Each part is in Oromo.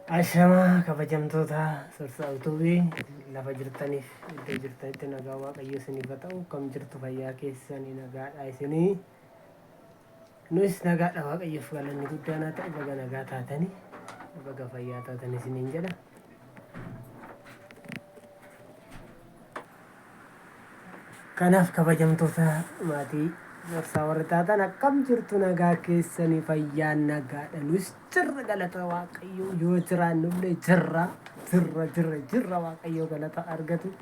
Ashamaa kabajamtoota Sorsaa Utubii lafa jirtaniif iddoo jirtanitti nagaa Waaqayyo isiniif haa ta'u. Kam jirtu fayyaa keessanii nagaadha isinii. Nus nagaadha Waaqayyoof galanni guddaan haa ta'u baga nagaa taatanii baga fayyaa taatan isiniin jedha. Kanaaf kabajamtoota maatii gorsaa warri taatan akkam jirtu nagaa keessanii fayyaan nagaadha nus jirra galata waaqayyoo yoo jiraannullee jirra jirra jirra jirra waaqayyoo galata argatu.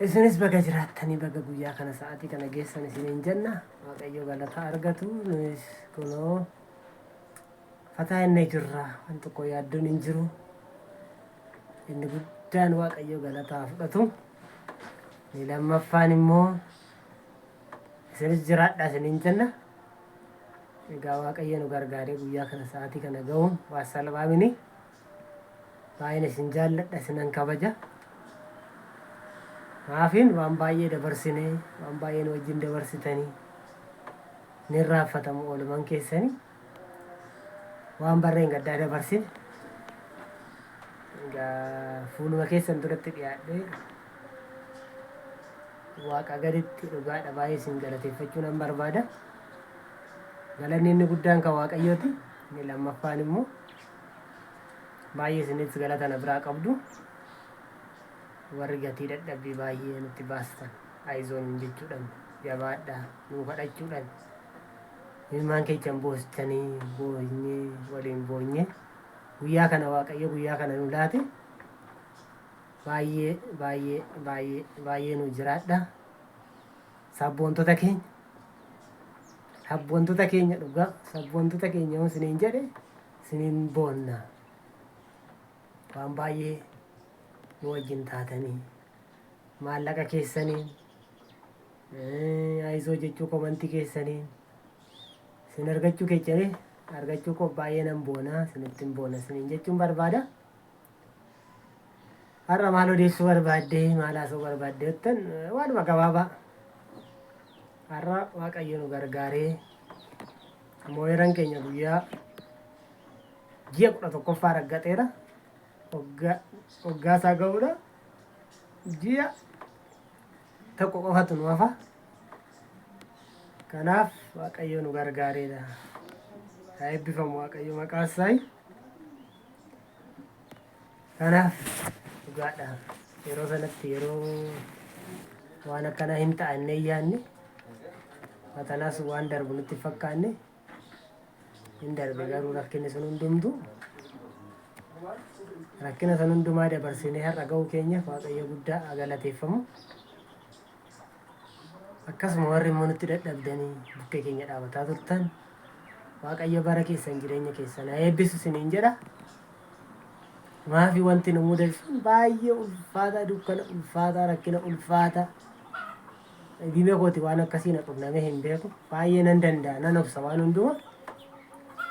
Isinis baga jiraattanii baga guyyaa kana sa'aatii kana geessan isiniin jenna waaqayyoo galata argatu nus kunoo fataa inni jirra waan tokko yaaddoon hin jiru. Inni guddaan Waaqayyo galata haa fudhatu. Inni lammaffaan immoo isinis jiraadhaa isiniin jenna. Egaa Waaqayyo nu gargaaree guyyaa kana sa'aatii kana ga'uun waan salphaa mini. Baay'een isin jaalladha isinan kabaja. Maafiin waan baay'ee dabarsine waan baay'ee nu wajjin dabarsitanii ni irraanfatamu oolmaan keessanii. Waan barreen gaddaa dabarsine egaa fuuluma keessan duratti dhiyaadhee waaqa gaditti dhugaadha baay'ee isin galateeffachuu nan barbaada. Galanni inni guddaan kan waaqayyooti. Inni lammaffaan immoo baay'ee isinis galata na biraa qabdu. Warri gatii dadhabbii baay'ee nutti baastan ayizoon jechuudhaan jabaadhaa nuu kadhachuudhaan Ilmaan keechan boostanii boonyee waliin boonyee guyyaa kana waaqayyo guyyaa kana nu laate baay'ee baay'ee baay'ee baay'ee nu jiraadha. Sabboontota keenya sabboontota keenya dhugaa sabboontota keenya yoo isiniin jedhe isiniin boonna. Waan baay'ee nu wajjin taatanii maallaqa keessaniin Ayizoo jechuu komantii keessaniin isin argachuu keechanii argachuu koo baay'ee nan boona isinittin boona isiniin jechuun barbaada. Har'a maal odeessuu barbaaddee maal haasa'uu barbaaddee jettan waanuma gabaabaa. Har'a Waaqayyo nu gargaaree mooyeran keenya guyyaa ji'a 11ffaa raggaxeera. Waggaa isaa ga'uudha. Ji'a tokko qofatu nu hafa. Kanaaf Waaqayyo nu gargaareera. Haa eebbifamu Waaqayyo maqaa isaa. Kanaaf dhugaadha. Yeroo sanatti yeroo waan akkanaa hin ta'anne yaanne fatanaas waan darbu nutti hin fakkaanne hin darbe garuu rakkinni sun hundumtu Rakkina san hundumaa dabarsinee har'a ga'uu keenyaaf Waaqayyo guddaa haa galateeffamu. Akkasuma warri immoo nutti dadhabdanii bukkee keenya dhaabataa turtan Waaqayyo bara keessan jireenya keessan haa eebbisu isiniin jedha. Maafi wanti nu mudate sun baay'ee ulfaataa dukkana ulfaataa rakkina ulfaataa dhibee kooti waan akkasii na qunnamee hin beeku baay'ee nan danda'a nan obsa waan hundumaa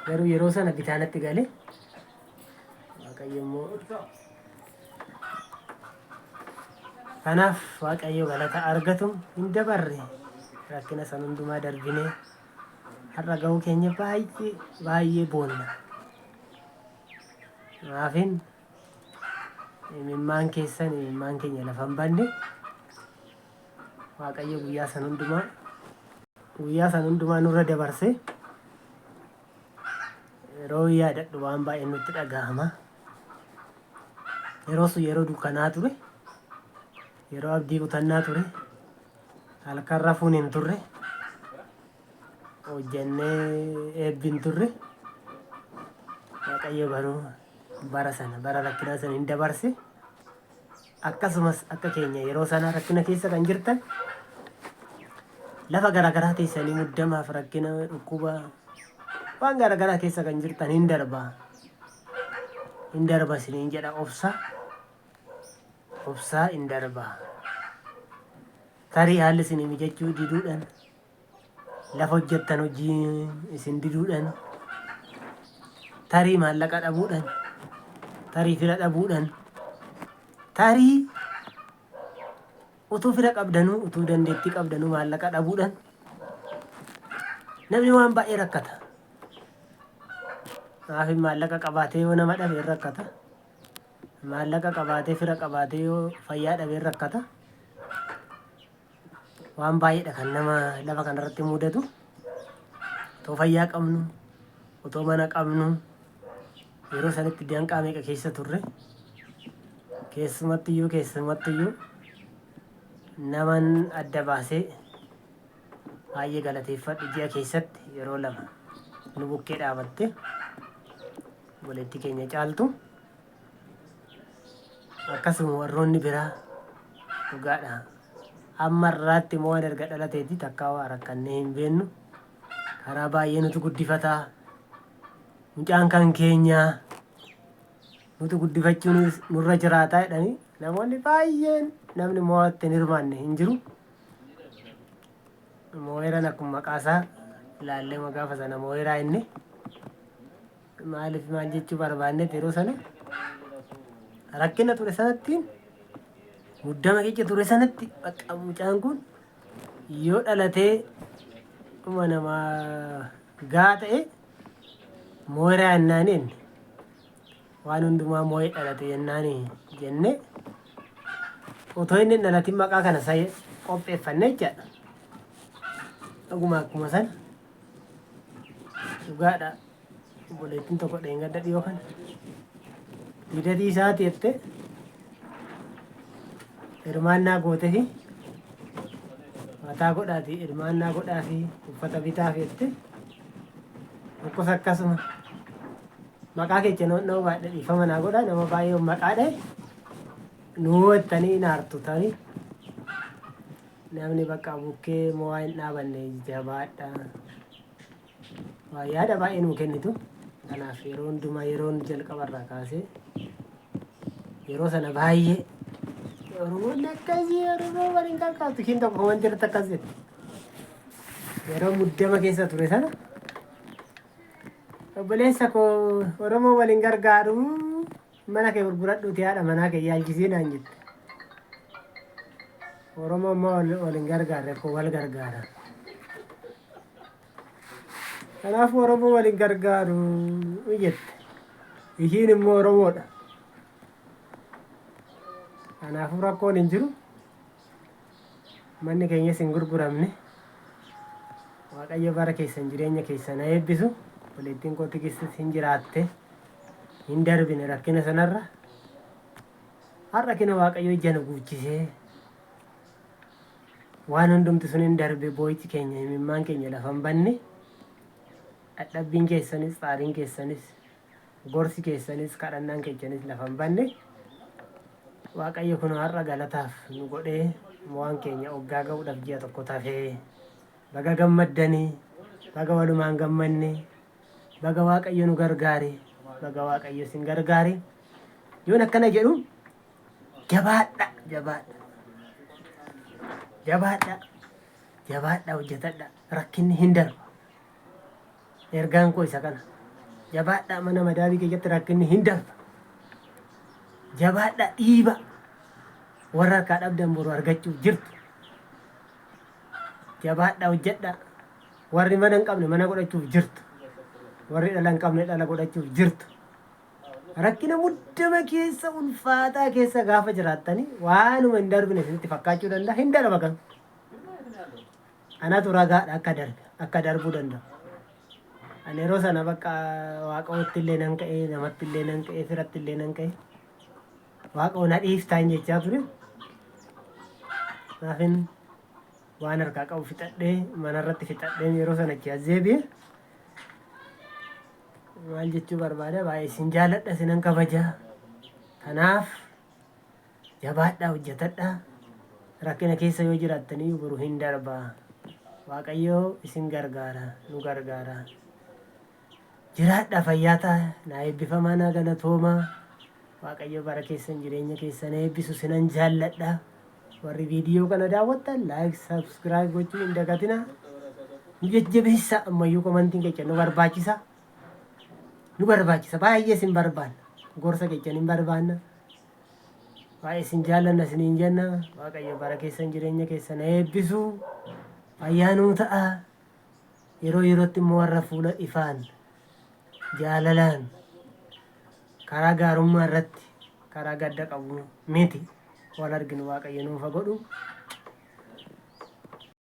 garuu yeroo sana bitaa natti galee Waaqayyo immoo kanaaf Waaqayyo galata argatu hin dabarre rakkina san hundumaa darbinee har'a ga'uu keenya baay'ee baay'ee boonna. Maafin imimmaan keessan imimmaan keenya lafa hin banne Waaqayyo guyyaa san hundumaa guyyaa san hundumaa nurra dabarse Yeroo yaadadhu waan baay'ee nutti dhagahama. Yeroo sun yeroo dukkanaa ture. Yeroo abdii kutannaa ture. Halkan rafuun hin turre. Hojjennee eebbi hin turre. Waaqayyo garuu bara sana bara rakkinaa sana hin dabarse. Akkasumas akka keenya yeroo sana rakkina keessa kan jirtan lafa garaagaraa teessanii muddamaaf rakkina dhukkuba waan garaagaraa keessa kan jirtan hin darba. Hin darba isiniin jedha obsa. Obsaa hin darba. Tarii haalli isinii mijachuu diduudhaan lafa hojjettan hojii isin diduudhaan tarii maallaqa dhabuudhaan tarii fira dhabuudhaan tarii utuu fira qabdanuu utuu dandeettii qabdanuu maallaqa dhabuudhaan namni waan baay'ee rakkata. Maafi maallaqa qabaatee yoo nama dhabe hin rakkata. Maallaqa qabaatee fira qabaatee yoo fayyaa dhabe hin rakkata. Waan baay'eedha kan nama lafa kanarratti mudatu. Otoo fayyaa qabnu, otoo mana qabnu, yeroo sanitti danqaa meeqa keessa turre. Keessumattiyyuu naman adda baasee baay'ee galateeffadhu ji'a keessatti yeroo 2 nu bukkee dhaabatte obboleettii keenya Caaltu. Akkasuma warroonni biraa dhugaadha. Amma irraatti immoo waan erga dhalateeti takkaa waa rakkannee hin beennu. Karaa baay'ee nutu guddifataa. Mucaan kan keenyaa nutu guddifachuun nurra jiraataa jedhanii namoonni baay'een namni mo'aatti hin hirmaanne hin jiru. Moo'eeraan akkuma maqaa isaa ilaallee gaafa sana moo'eeraa inni maaliif maal jechuu barbaanneet yeroo sana rakkina ture sanatti muddama keessa ture sanatti bakka mucaan kun yoo dhalatee dhuma namaa gaa ta'e moo'eeraa jennaan inni waan hundumaa moo'ee dhalate jennaan jenne otoo inni hin dhalatin maqaa kana isa qopheeffanne jechaadha. Dhuguma akkuma sana dhugaadha. Obboleettiin tokko dheengadda dhiyoo kana lidatii isaati jette hirmaannaa gootefi mataa godhaati hirmaannaa godhaafi uffata bitaaf jette tokkos akkasuma maqaa kecha nama baay'ee dhiifama naa godha nama baay'ee maqaa dhahe nuu jettanii hin aartu tarii namni bakka bukkee mo'aa hin dhaabanne jabaadha. Waa yaada baay'ee nuu kennitu. Kanaaf yeroo hundumaa yeroon jalqabarraa kaasee yeroo sana baay'ee Oromoonni akkasii Oromoo waliin qarqaartu ishiin tokko komantii irratti akkas jette. Yeroo muddama keessa ture sana obboleessa koo Oromoo waliin gargaaru mana kee gurguradhuuti haadha manaa kee yaalchisii naan jette. Oromoo immoo wal hin gargaarre koo wal gargaara. Kanaafuu Oromoo wal hin gargaaru jette. Ishiin immoo Oromoodha. Kanaafuu rakkoon hin jiru. Manni keenyas hin gurguramne. Waaqayyo bara keessan jireenya keessan haa eebbisu. Obboleettiin koo Tigistis hin jiraatte. Hin darbine rakkina sanarra. Har'a kina Waaqayyo ija nu guuchisee waan hundumti sun hin darbe boo'ichi keenya imimmaan keenya lafa hin banne. Dadhabbiin keessanis xaariin keessanis gorsi keessanis kadhannaan keessanis lafa hin banne. Waaqayyo kun har'a galataaf nu godhee waan keenya oggaa ga'uudhaaf ji'a tokko tafee baga gammaddanii baga walumaan gammanne baga Waaqayyo nu gargaare baga Waaqayyo isin gargaare. Yoon akkana jedhu jabaadha jabaadha jabaadha jabaadha hojjetadha rakkinni hin darba. Ergaan koo isa kana. Jabaadha mana madaabii keessatti rakkinni hin darba. Jabaadha dhiiba warra harkaa dhabdan boru argachuuf jirtu. Jabaadha hojjedha warri mana hin qabne mana godhachuuf jirtu. Warri dhala hin qabne dhala godhachuuf jirtu. Rakkina muddama keessa ulfaataa keessa gaafa jiraattanii waanuma hin darbine isinitti fakkaachuu danda'a. Hin darba garuu. Anatu ragaadha akka darbe akka darbuu danda'u. Ani yeroo sana bakka waaqayyootti illee nan ka'e namatti illee nan ka'e firatti illee nan ka'e. Waaqayyo na dhiiftaan jechaa ture. Naafin waan harkaa qabu fixadhee manarratti fixadhee yeroo sana achi as deebi'e. Maal jechuu barbaada baay'ee isin jaaladha isinan kabaja. Kanaaf jabaadhaa hojjetadhaa. Rakkina keessa yoo jiraattaniyyuu boru hin darba. Waaqayyo isin gargaara nu gargaara. Jiraadhaa fayyaa ta'a naa eebbifamaa naa galatoomaa. Waaqayyo bara keessan jireenya keessan eebbisu sinan jaalladha. Warri viidiyoo kana daawwattan like subscribe gochuu hin dagatina. Nu jajjabeessaa ammayyuu komantiin keessan nu barbaachisa. Nu barbaachisa baay'ee isin barbaanna. Gorsa keessan hin barbaanna. Baay'ee isin jaallanna isiniin jenna. Waaqayyo bara keessan jireenya keessan eebbisu. Fayyaa nuu ta'a. Yeroo yerootti immoo warra fuula ifaan Jaalalaan karaa gaarummaa irratti, karaa gadda qabu miti, wal arginu Waaqayyo nuuf haa godhu.